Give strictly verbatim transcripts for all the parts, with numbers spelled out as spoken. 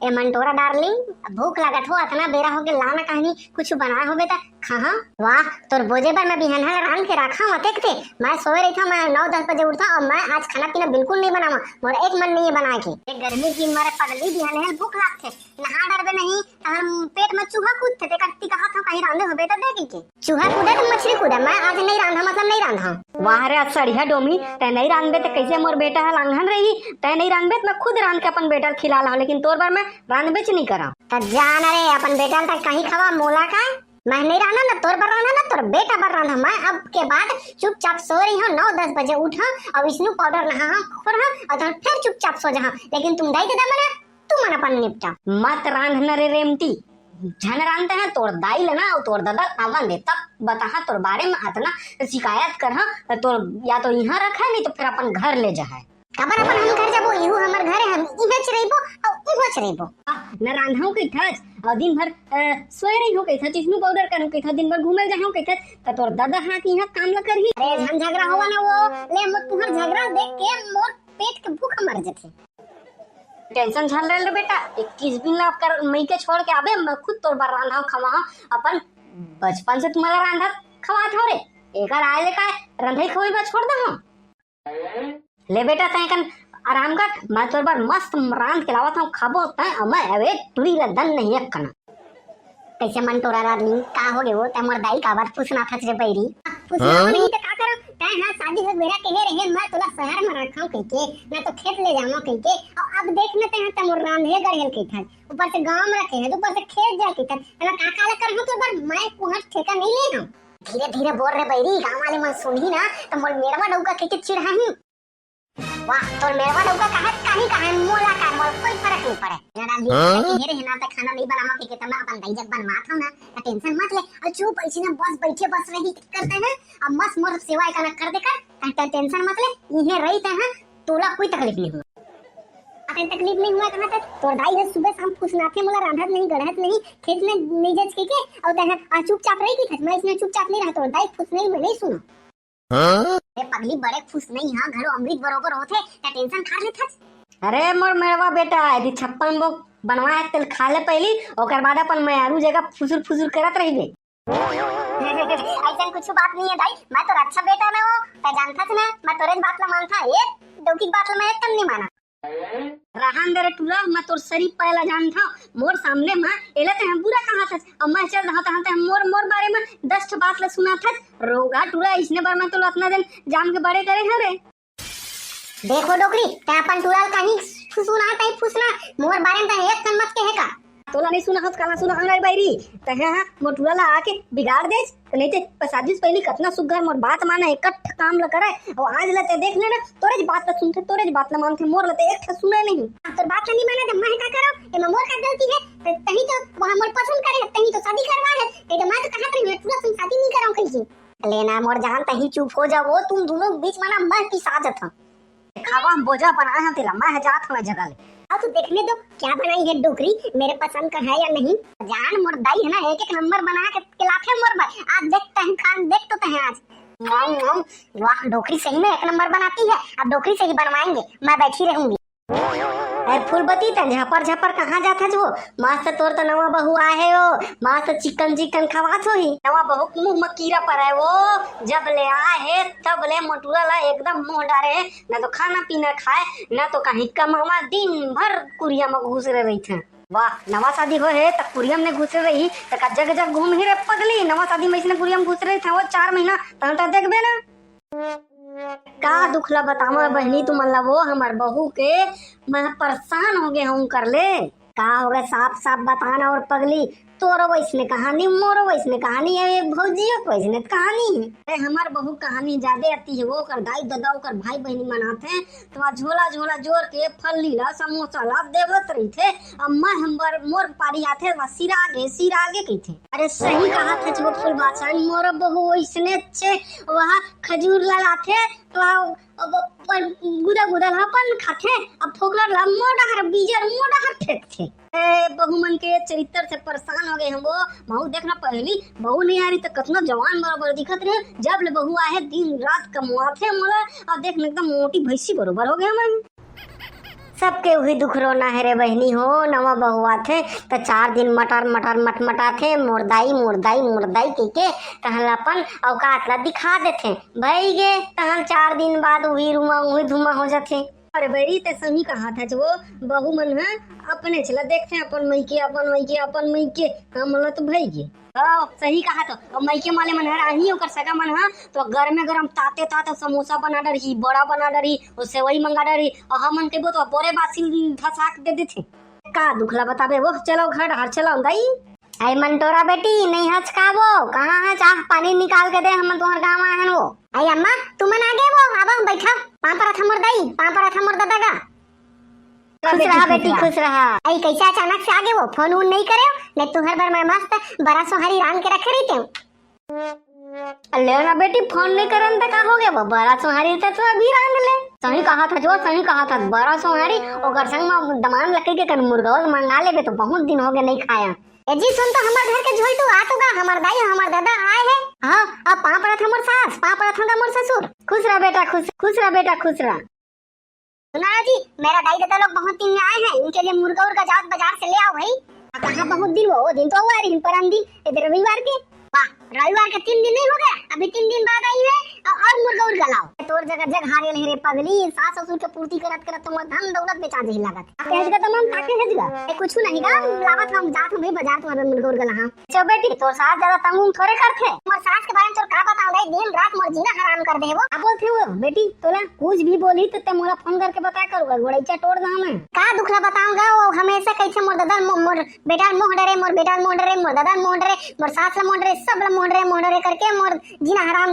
ए Mantora darling, भूख लागत हो, अतना बेरा होगे, ला ना कहनी कुछ बनाए होबे त खाहा। वाह, तोर बोजे बर मैं बिहनहा ल रांध के राखा हूँ, अतेक ते। मैं सोए रहिथौं, मैं नौ दस बजे उठथौं अउ मैं आज खाना पीना बिल्कुल नहीं बनावा, मोर एक मन नहीं है बनाए के। ए गर्मी के मारे पगली, बिहनहा ल भूख लागथे, नहा डरबे नहीं, तहन पेट में चूहा कूदथे, तेकर ती कहत हौं कहीं रांधे होबे त दे के। चूहा कूदे त मछली कूदे, मैं आज नहीं रांधा, मतलब नहीं रांधा। वाह रे असड़िया डोमी, तै नहीं रांधबे त कैसे मोर बेटा ह लांघन रही? तै नहीं रांधबे त मैं खुद रांध के अपन बेटा ल खिला लाहूं, लेकिन तोर बर मैं रांधबेच नहीं करा। त जा न रे, अपन बेटा ल त कहीं खवा, मोला का? मैं नहीं रांधा, ना तोर बर रांधा, ना तोर बेटा बर रांधा। मैं अब के बाद चुपचाप सो रही हूँ, नौ दस बजे उठा और स्नू पाउडर नहा, खोरहा और तहन फिर चुपचाप सो जहा। लेकिन तुम दाई ददा मना, तुमन अपन निपटा। मत रांध न रे रेमटी, झन रांध तैं ह, तोर दाई ल ना अउ तोर ददा ल आवन दे, तब बताहा तोर बारे में अतना शिकायत करहा, त तोर या तो इहाँ रखा है, नहीं तो फिर अपन घर ले जाहा। काबर अपन हम घर जाबो, इहू हमर घर है, हम इहेंच रहिबो अउ उहेंच रहिबो। न रांधहूं कहिथस, अउ दिन भर, अ, सोए रहिहूं कहिथस, स्नू पाउडर करहूं कहिथस, दिन भर घूमे ल जाहूं कहिथस, त तोर ददा हा कि इहाँ काम ल करही। अरे झन झगड़ा होवा ना वो, ले मोर तुहर झगड़ा देख के मोर पेट के भूख मर जथे। टेंशन झन ले रे बेटा, इक्कीस दिन ला कर मई के छोड़ के आबे, मैं खुद तोर बर रांधा खवाहा। अपन बचपन से तुम्हारा रांधा खवात हो रे, एकर आए ले काय रंधई खवई बर छोड़ दे हम। ले बेटा, तैं कन आराम कर, मैं तोर बर मस्त रांध के लावत हूँ, खाबो तैं, अउ मैं अबे टुरी ला दन नहीं एक कना। कैसे मन तोरा रानी, का हो गे वो, तैं मोर दाई काबर फुसना थच रे बैरी? फुसना हाँ? नहीं तो का करो, तैं हाँ शादी हो बेरा कहे रहे, मैं तोला शहर में रखा हूँ कह के, ना तो खेत ले जावा कह के, और अब देख ना तैं हाँ मोर रांधे गढ़ेल कह था, ऊपर से गांव में रखे है, ऊपर से खेत जा कह था, मैं का काला कर हूँ तो बर मैं कुहर ठेका नहीं ले हूँ। धीरे धीरे बोल रे बैरी, गांव वाले मन सुनही ना तो मोर मेड़वा डौका कह के चिढ़ाही। वाह, तोर मेरवा डौका कहत कानी कहे, मोला का, मोला कोई फरक नहीं पड़े। जरा ली हाँ? के घेरे है ना, त खाना नहीं बनावा के, के त मैं अपन दाई जग बनवात हूँ ना, त टेंशन मत ले। और चुप ऐसी ना बस बैठे बस रही करते हैं, अब मस्त मोर सेवा एकना कर दे कर, त टेंशन मत ले, इहे रही त है, तोला कोई तकलीफ नहीं हुआ। अतन तकलीफ नहीं हुआ कहा त तोर दाई है सुबह शाम फुसनाथे, मोला रांधत नहीं, गढ़त नहीं, खेत में नहीं जच के, के, और तह आ चुपचाप रही की खत, मैं इसमें चुपचाप नहीं रहा, तोर दाई फुस नहीं, मैं नहीं सुना। हाँ? ए पगली, बड़े खुश नहीं हा, घरो अमृत बरोबर होथे, त टेंशन खा लेथस। अरे मोर मेड़वा बेटा, यदि छप्पन भोग बनवा है, तेल खा ले पहली, ओकर बाद अपन मयारू जगह फुसुर फुसुर करत रहिबे। ऐसा कुछ बात नहीं है दाई, मैं तो अच्छा बेटा ना हो, तै जानथस ना, मैं तोरे बात ला मानथा, ए डौकी बात ला मैं एकदम नहीं माना। रहन दे रे टूरा, मैं तोर सरी पाय ला जानथव। मोर सामने म एला तैं बुरा कहाथस, अउ मैं चल रहा तहां तैं मोर, मोर बारे म दस ठो बात ला सुनाथस। रोगा टूरा, इसने बर मैं तोला अतना दिन जाम के बड़े करे हंव रे। देखो डोकरी, तैं अपन टूरा ल कहीं फुसुना, तैं फुसना, मोर बारे म तैं एक कन मत कहे का? तोला नहीं सुना हस, काला सुना हंव रे बैरी, तैं हा मोर टूरा ला आके बिगाड़ देस। त नहीं ते पसादिस पहिली कतना सुग्घर मोर बात माना, एक ठा काम ल करय, अउ आज ल ते देख ले ना, तोरेच बात ल सुनथे, तोरेच बात ल मानथे, मोर ल ते एक ठा सुनय नहीं। अब तोर बात ल नहीं माना त मैं का करव? एमा मोर का गलती है? त तहीं तो वहाँ मोर पसंद करे है, तहीं तो शादी करवा है, नहीं तो मैं तो कहत रही हूँ, टूरा संग शादी नहीं करव कहिके। लेना मोर जान, तहीं चुप हो जा, वो तुम दोनों के बीच में ना मैं पिसा जथव। खावा हम बोझा बनाए हंव तेला, मैं जात हंव ए जगह ले। अब तू देखने दो क्या बनाई है डोकरी, मेरे पसंद का है या नहीं। जान मोर दाई है ना, एक एक नंबर बना के, के लाथे मोर बर। आज देख तहन खान, देख तो तहन आज। वाह, वाह, वाह, डोकरी सही में एक नंबर बनाती है। अब डोकरी से ही बनवाएंगे, मैं बैठी रहूंगी। अरे फूलबती, तैं झपर झपर कहाँ जात हस वो? मस्त तोर तो नवा बहू आए हे ओ, मस्त चिकन चिकन खवात होही। नवा बहू के मुंह म कीरा परे वो, जब ले आए हे तब ले मोटूरा ला एकदम मुंह डारे हे, ना तो खाना पीना खाए, ना तो कहीं कमावा, दिन भर कुरिया म घुसरे रहिथे। वाह, नवा शादी होए हे त कुरिया म ने घुसरे रही, त का जग जग घूमही रे पगली, नवा शादी म इसने कुरिया म घुसरे रहिथे वो चार महीना, तहन त देखबे ना। का दुख ला बतावं बहिनी तुमन ला, वो हमर बहू के, मैं परेशान हो गे हूँ कर ले। का हो गे, साफ साफ बता ना और पगली, तोरो वैसने कहानी, मोरो वैसने कहानी है, एक भौजियो के वैसने कहानी है। अरे हमर बहू कहानी जादे आती है, वो ओकर दाई ददा, ओकर भाई बहिनी मन आथे, तो आ झोला झोला जोर के फल्ली ला, समोसा ला देवत रहिथे। अब मैं हमर, मोर पारी आथे, वह सिरा गे, सिरा गे कहिथे। अरे सही कहा थे वो फूल बादशाह, मोर बहू वैसने छे, वह खजूर ला लाथे, वह अब पर गुदा गुदा ला अपन खाथे, अब फोकलर ला मोर डहर, बीजर मोर डहर फेंकथे। ए, बहू मन के चरित्र से परेशान हो गे हंव वो। महू देख ना, पहली बहू नहीं आ रही त कतना जवान बराबर दिखत रहे, जब ले बहू आए हे दिन रात कमवाथे मोला, अब देख ना एकदम मोटी भैंसी बरोबर हो गे हंव मैं। सबके उही दुख रोना हे रे बहिनी हो। नवा बहू आथे त चार दिन मटर मटर मटमटाथे, मोर दाई, मोर दाई, मोर दाई कहिके तहन ल अपन औकात ला दिखा देथे। भई गे, तहन चार दिन बाद उही रुमा उही धुमा हो जाथे। अरे बैरी, ते सही कहा था जो बहू मन ह अपने चला देखथे, अपन मइके, अपन मइके, अपन मइके। हमन ल तो भई गे। हाँ, सही कहा तो। अब मइके वाले मन हर आही, ओकर सगा मन ह तो गरमे गरम ताते तात समोसा बना डरही, बड़ा बना डरही, ओ सेवई मंगा डरही, अउ हमन कहिबो तो बोरे बासी धसाक दे देथे। का दुख ला बताबे वो। चलो घर हर चलो दाई। आई मंटोरा बेटी, नहीं हचकाबो, कहाँ है चाह पानी निकाल के दे, हमन तुहर गाँव आए हन वो। आई अम्मा, तुमन आ गे वो, आवा बैठा, पाँव परत हमर दाई, पाँव परत हमर दादा गा। खुश रहा बेटी, खुश रहा। आई कैसे अचानक से आ गे वो, फोन वोन नहीं करे, नहीं तुहर बर मैं मस्त बरा सोहारी रांध के रखे रहितेंव। ले ना बेटी, फोन नहीं करन त का हो गया, बरा सोहारी त तू अभी रांध ले। सही कहा था जो, सही कहा था, बरा सोहारी, ओकर संग में दमान लकड़ी के कन मुर्गा मंगा लेबे तो बहुत दिन हो गए नहीं खाया। ए जी सुन तो, हमर घर के झोल तू आ तो गा, हमर दाई हमर दादा आए हे। हाँ, अब पाँव परत हमर सास, पाँव परत हमर ससुर। खुश रह बेटा, खुश, खुश रह बेटा, खुश रह। सुना जी, मेरा दाई दादा लोग बहुत दिन में आए हैं, इनके लिए मुर्गा उर्गा जाओ बाजार से ले आओ भाई। आ, कहाँ बहुत दिन वो, वो दिन तो हुआ रही परम दिन, इधर रविवार के। वाह, रविवार के तीन दिन नहीं हो गया, अभी तीन दिन बाद आई है और, और मुर्गा उर्गा लाओ। तोर जगह जग हारे ले रे पगली, सास ससुर के पूर्ति करत करत तुम्हारा धन दौलत बेचा जही लागत। आप कहे जगह तमाम ताके है जगह। ए, कुछ नहीं का, लावत हम जात हम भाई बाजार तुम्हारा मुर्गा उर्गा लाहा। चो बेटी, तोर सास ज्यादा तंग उंग थोड़े करथे। मोर सास के बारे में तोर का बताऊं रे, दिन रात मोर जीना हराम कर दे वो। का बोलथे वो बेटी, तोला कुछ भी बोली तो ते मोला फोन करके बता करूंगा, गोड़ैचा तोड़ दां मैं। का दुख ला बताऊंगा, वो हमेशा कहिथे मोर दादा मो-, मोर बेटा मोह डरे, मोर बेटा मोह डरे, मोर दादा मोह डरे, मोर सास ला मोह डरे, सब ला मोह डरे, मोह डरे करके मोर जीना हराम।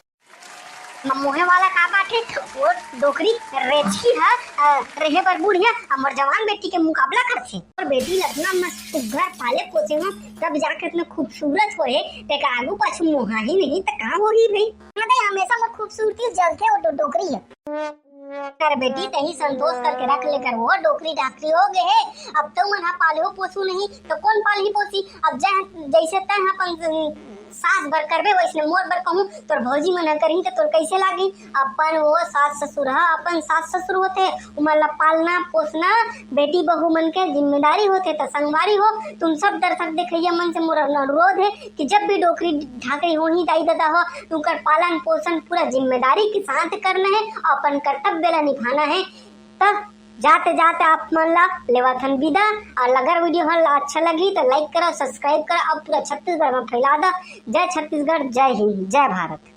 मोहे वाला का बात है, वो डोकरी रेछी है, अ, रहे बर बूढ़िया, अ, मोर जवान बेटी के मुकाबला करथे। और बेटी ला इतना मस्त सुग्घर पाले पोसे हो, तब जाके इतना खूबसूरत होए, तेका आगू पाछू मोहा ही नहीं, त का होही भाई? हाँ दे, हमेशा मोर खूबसूरती जलथे वो डो-, डोकरी है। कर बेटी, तही संतोष करके रख ले कर, वो डोकरी डाकरी हो गए है। अब तो मन हा पाले हो पोसू नहीं, तो कौन पालही पोसी? अब जै-, जैसे तै हा अपन सास बर करबे, वैसने मोर बर कहूँ, तोर भौजी मन ह करही त तोर कैसे लागी? अपन वो सास ससुर ह, अपन सास ससुर होथे, उमन ला पालना पोसना बेटी बहू मन के जिम्मेदारी होथे। त संगवारी हो, तुम सब दर्शक देखैया मन से मोर अनुरोध है कि जब भी डोकरी ढाकरी होही दाई ददा हो, उनकर पालन पोषण पूरा जिम्मेदारी के साथ करना है, अपन कर्तव्य ला निभाना है। त जाते जाते आप मन ला लेवत हन विदा। और अगर वीडियो हन ला अच्छा लगी तो लाइक करो, सब्सक्राइब करो और पूरा छत्तीसगढ़ में फैला दो। जय छत्तीसगढ़, जय हिंद, जय भारत।